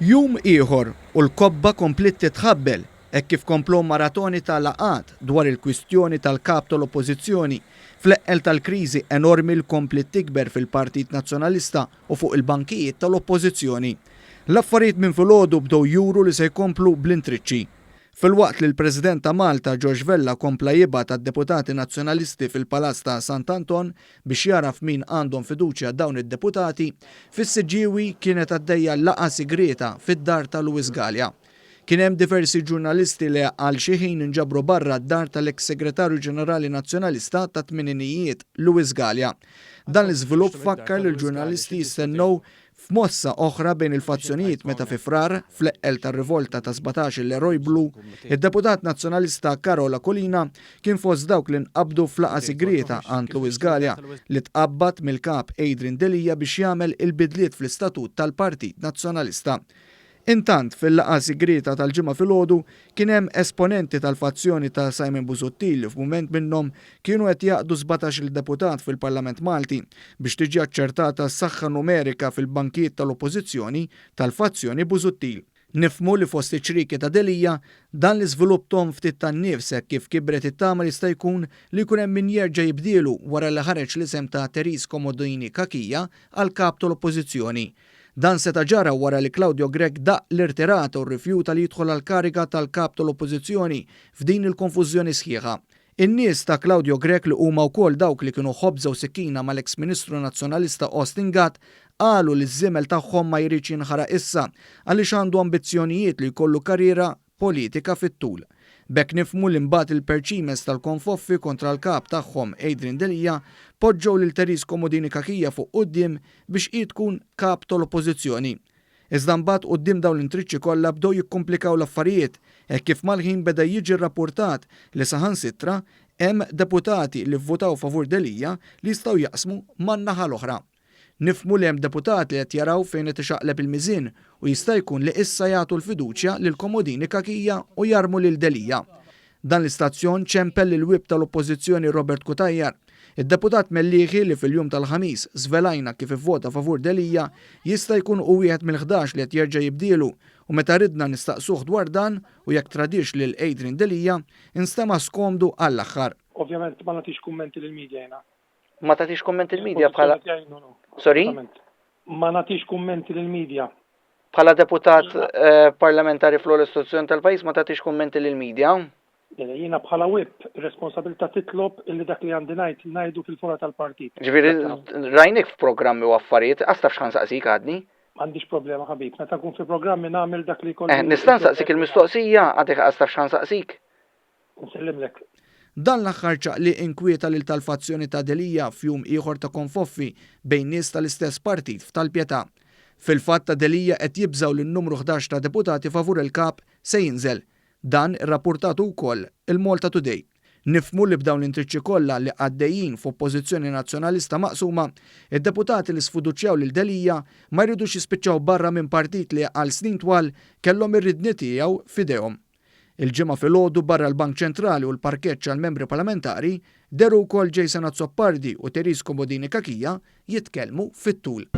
Jum ieħor u l-kobba kompliet titħabbel hekk kif komplow maratoni ta' laqgħat dwar il-kwistjoni tal-Kap tal-Oppożizzjoni fl-eqqel tal-kriżi enormi li kompliet tikber fil-Partit Nazzjonalista u fuq il-bankijiet tal-Oppożizzjoni. L-affarijiet minn filgħodu bdew juru li se jkomplu bl-intriċċi. Filwaqt li l-President ta' Malta George Vella kompla jibgħat għad-deputati Nazzjonalisti fil-Palazz ta' Sant'Anton biex jara f'min għandhom fiduċja dawn id-deputati, fis-Siġġiewi kienet għaddejja laqgħa sigrieta fid-dar ta' Louis Galea. Kien hemm diversi ġurnalisti li għal xi ħin inġabru barra d-dar tal-eks Segretarju Ġenerali Nazzjonalista tat-tmininijiet Louis Galea. Dan l-iżvilupp fakkar lill-ġurnalisti jistennew F'mossa oħra bejn il-fazzjonijiet meta fi Frar, fl-eqqel tar-rivolta ta' 17 il-eroj blu, id-deputat Nazzjonalista Karol Aquilina kien fost dawk li nqabdu f'laqgħa sigrieta għand Louis Galea li tqabbad mill-Kap Adrian Delia biex jagħmel il-bidliet fl-istatut tal-Partit Nazzjonalista. Intant, fil-laqgħa sigrieta tal-Ġimgħa filgħodu kien hemm esponenti tal-fazzjoni ta' Simon Busuttil li f'mument minnhom kienu qed jgħaqqdu 17-il deputat fil-Parlament Malti biex tiġi aċċertata s-saħħa numerika fil-bankijiet tal-Oppożizzjoni tal-fazzjoni Busuttil. Nifhmu li fost iċ-ċrieki ta' Delia, dan l-iżvilupp thom ftit tan-nifs hekk kif kibret it-tama li jista' jkun li jkun hemm min jerġa' jibdielu wara li ħareġ l-isem ta' Therese Comodini Cachia għal Kap tal-Oppożizzjoni. Dan seta' ġara wara li Claudio Grech daqq l-irtirata u rrifjuta li jidħol għall-kariga tal-Kap tal-Oppożizzjoni f'din il-konfużjoni sħiħa. In-nies ta' Claudio Grech li huma wkoll dawk li kienu ħobża u sikkina mal-eks Ministru Nazzjonalista Austin Gatt qalu li ż-żiemel tagħhom ma jridx jinħaraq issa għaliex għandu ambizzjonijiet li jkollu karriera politika fit-tul. B'hekk nifhmu li mbagħad il-perċimes tal-konfoffi kontra l-Kap tagħhom Adrian Delia poġġew lil Therese Comodini Cachia fuq quddiem biex hi tkun Kap tal-Oppożizzjoni. Iżda mbagħad quddiem dawn l-intriċċi kollha bdew jikkumplikaw l-affarijiet hekk kif mal-ħin beda jiġi rrappurtat li saħansitra hemm deputati li vvutaw favur Delia li jistgħu jaqsmu man-naħa l-oħra. Nifhmu li hemm deputati li qed jaraw fejn qed ixaqleb il-miżien u jista' jkun li issa jagħtu l-fiduċja lil Comodini Cachia u jarmu lil Delia. Dan l-istazzjon ċempel lill-Whip tal-Oppożizzjoni Robert Cutajar. Id-deputat Mellieħi li fil-jum tal-Ħamis żvelajna kif ivvota favur Delia jista' jkun hu wieħed mill-ħdax li qed jerġa' jibdielu u meta ridna nistaqsuh dwar dan u jekk tradix lil Adrian Delia, instema' skomdu għall-aħħar. Ovvjament ma nagħtix kummenti lill-media jiena. Ma tagħtix kummenti l-media bħala. Sorry? Ma nagħtix kummenti lill-media. Bħala deputat eh, parlamentari fl-ogħla istituzzjoni tal-pajjiż ma tagħtix kummenti lill-media? Jiena bħala whip, responsabilità titlob illi dak li għandi ngħid ngħidu fil-fora tal-partit. Ġifieri rajnik f'programmi u affarijiet, qas taf x'ħa nsaqsik għadni. M'għandix problema ħabib, meta nkun fi programmi nagħmel dak li jkolli. Eh, nista' nsaqsik il-mistoqsija, għadek qas taf x'ħa nsaqsik. Nsellimlek. Dan l-aħħar ċaqliq inkwieta lil tal-fazzjoni ta' Delia f'jum ieħor ta' konfoffi bejn nies tal-istess partit f'Tal-Pietà. Fil-fatt ta' Delia qed jibżgħu li n-numru 11 ta' deputati favur il-Kap se jinżel. Dan irrappurtatu wkoll il-Malta Today. Nifhmu li b'dawn l-intriċċi kollha li għaddejjin f'Oppożizzjoni Nazzjonalista maqsuma, id-deputati li sfuduċjaw lil Delia ma jridux jispiċċaw barra minn partit li għal snin twal kellhom ir-riedni tiegħu f'idejhom. Il-Ġimgħa filgħodu barra l-Bank Ċentrali u l-parkeġġ għall-membri parlamentari dehru wkoll Jason Azzopardi u Therese Comodini Cachia jitkellmu fit-tul.